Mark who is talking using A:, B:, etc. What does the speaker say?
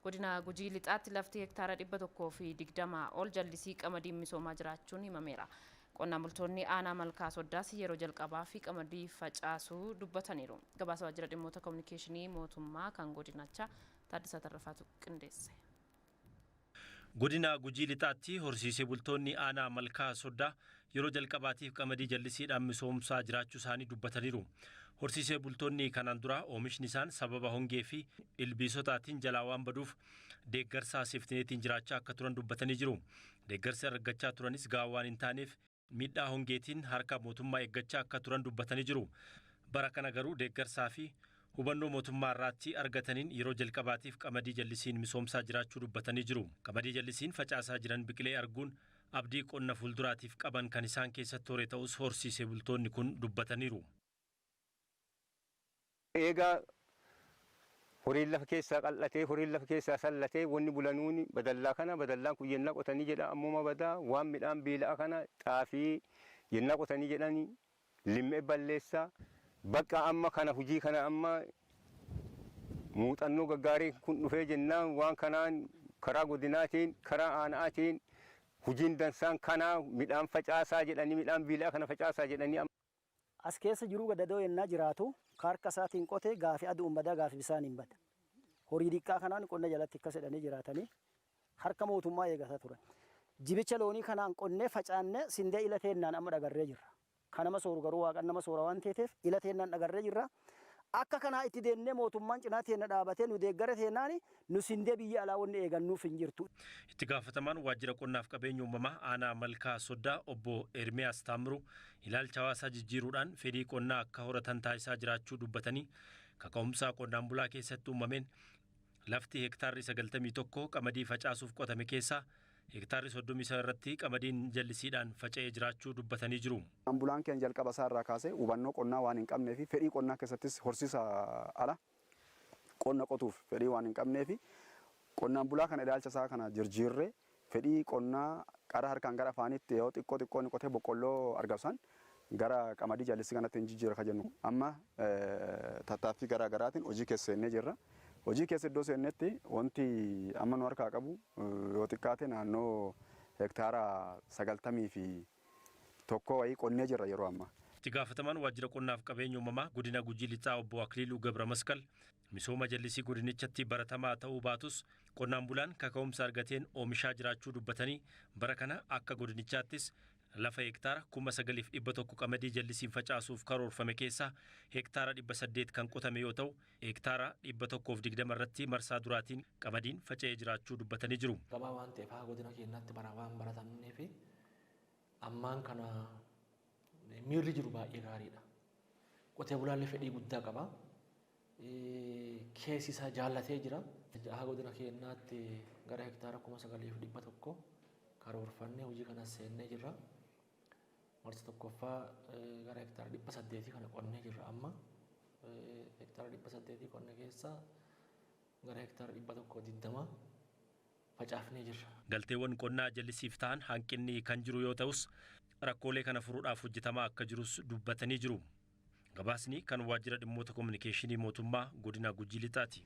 A: Godina Gujii Lixaatti lafti hektaara 120 ol jallisii qamadiin misoomaa jiraachuun himameera. Qonnaan bultoonni aanaa Malkaa Soddaas yeroo jalqabaa fi qamadii facaasuu dubbataniiru. Gabaasa waajjira dhimmoota kominikeeshinii mootummaa kan godinachaa Taaddasaa Tarrafaatu qindeesse.
B: Godina Gujii Lixaatti horsiisee bultoonni aanaa Malkaa Soddaa yeroo jalqabaatiif qamadii jallisiidhaan misoomsaa jiraachuu isaanii dubbataniiru. Horsiisee bultoonni kanaan dura oomishni isaan sababa hongee fi ilbiisotaatiin jalaa waan baduuf deeggarsa seeftineetiin jiraachaa akka turan dubbatanii jiru. Deeggarsi argachaa turanis gahaa waan hin taaneef miidhaa hongeetiin harka mootummaa eeggachaa akka turan dubbatanii jiru. Bara kana garuu deeggarsaa fi hubannoo mootummaa irraatti argataniin yeroo jalqabaatiif qamadii jallisiin misoomsaa jiraachuu dubbatanii jiru. Qamadii jallisiin facaasaa jiran biqilee arguun abdii qonna fuulduraatiif qaban kan isaan keessatti hore ta'us horsiisee bultoonni kun dubbataniiru.
C: Eegaa horiin lafa keessaa qal'atee, horiin lafa keessaa sallatee, wanni bulanuuni badallaa kana, badallaan kun yennaa qotanii jedha ammuma badaa, waan midhaan beela'a kana xaafii yennaa qotanii jedhani limmee balleessaa. Bakka amma kana hojii kana amma muuxannoo gaggaarii kun dhufee jennaan waan kanaan karaa godinaatiin, karaa aanaatiin hojiin dansaan kanaa midhaan facaasaa jedhanii, midhaan beela'a kana facaasaa jedhanii.
D: As keessa jiruu gadadoo yennaa jiraatu harka isaatiin qotee gaafi aduun badaa, gaafi bisaan hin bada. Horii diqqaa kanaan qonna jalatti akkas jedhanii jiraatanii harka mootummaa eegataa turan. Jibicha loonii kanaan qonnee facaannee sindee ila teennaan amma dhagarree jirra. Kanama sooru garuu waaqan nama soora waan ta'eef ila teennaan dhagarree jirra. Akka kanaa itti deemnee mootummaan cinaa teenna dhaabatee nu deeggara teennaani nu sindee biyya alaa wanni eegannuuf hin jirtu.
B: Itti gaafatamaan waajjira qonnaaf qabeenya uumamaa aanaa Malkaa Soddaa obbo Ermiyaas Taammiruu ilaalcha hawaasaa jijjiiruudhaan fedhii qonnaa akka horatan taasisaa jiraachuu dubbatanii, kaka'umsa qonnaan bulaa keessatti uumameen lafti hektaarri 91 qamadii facaasuuf qotame keessaa hektaarri 35 irratti qamadiin jallisiidhaan faca'ee jiraachuu dubbatanii jiru.
E: Qonnaan bulaan keenya jalqaba isaa irraa kaasee hubannoo qonnaa waan hin qabnee fi fedhii qonnaa keessattis horsiisa ala qonna qotuuf fedhii waan hin qabnee fi qonnaan bulaa kana ilaalcha isaa kana jirjiirree fedhii qonnaa qara harkaan gara afaanitti yoo xiqqoo xiqqoo inni qotee boqqolloo argamsan gara qamadii jallisii kanatti hin jijjiira kan jennu amma tattaaffii garaa garaatiin hojii keessa seennee jirra. Hojii keessa iddoo seennetti wanti amma nu harkaa qabu yoo xiqqaate naannoo hektaara 91 wayii qonnee jirra yeroo ammaa.
B: Itti gaafatamaan waajjira qonnaaf qabeenya uumamaa godina Gujii Lixaa obbo Akiliiluu Gabra Masqal misooma jallisii godinichatti baratamaa ta'uu baatus qonnaan bulaan kaka'umsa argateen oomishaa jiraachuu dubbatanii, bara kana akka godinichaattis lafa hektaara 9,100 qamadii jallisiin facaasuuf karoorfame keessaa hektaara 800 kan qotame yoo ta'u hektaara 120 irratti marsaa duraatiin qamadiin faca'ee jiraachuu dubbatanii jiru.
F: Gabaa waan ta'eef haa godina keenyatti bara waan baratamnee fi ammaan kana miirri jiru baay'ee gaariidha. Qotee bulaallee fedhii guddaa qaba. Keessi isaa jaallatee jira. Haa godina keenyaatti gara hektaara 9,100 karoorfannee hojii kanas seennee jirra. Marsa tokkoffaa gara hektaara 800 kana qonnee jirra amma. Hektaara 800 qonne keessaa gara hektaara 120 facaafnee jirra.
B: Galteewwan qonnaa jallisiif ta'an hanqinni kan jiru yoo ta'us rakkoolee kana furuudhaaf hojjetamaa akka jirus dubbatanii jiru. Gabaasni kan waajjira dhimmoota kominikeeshinii mootummaa godina Gujii Lixaati.